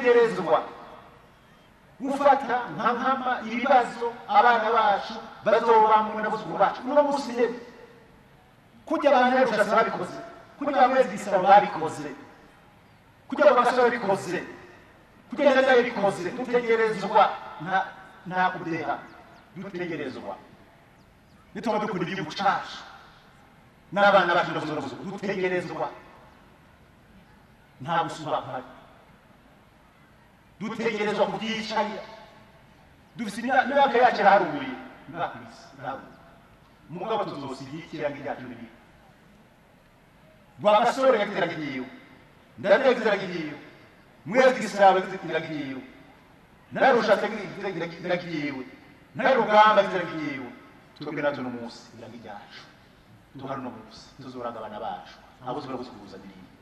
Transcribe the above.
Dutegerezwa gufata nka nkama ibibazo abana bacu bazobamwo n'abuzukuru bacu. Uno munsi nyene kujya abantu barushatse babikoze, kujya bamwezi gisabo babikoze, kujya bagasaba babikoze, kujya neza babikoze. Dutegerezwa nta kudeha, dutegerezwa nituba dukunda igihugu cacu n'abana bacu n'abuzukuru, dutegerezwa nta gusubira mpari, dutegerezwa kubyicarira. Dufise imyaka yacu iraharuye ngaha ku isi, iraharuye, mugabo tuzosiga ikirango ryacu ririho. Rwagasore yagize iragiye, Ndadaye yagize iragiye, Mwezi Gisabo yagize iragiye, Narushatse yagize iragiye, Ntarugamba yagize iragiye. Twebwe natwe uno munsi irangi ryacu duhari uno munsi tuzoraga abana bacu, abo tuzobora kuzuza n'irindi.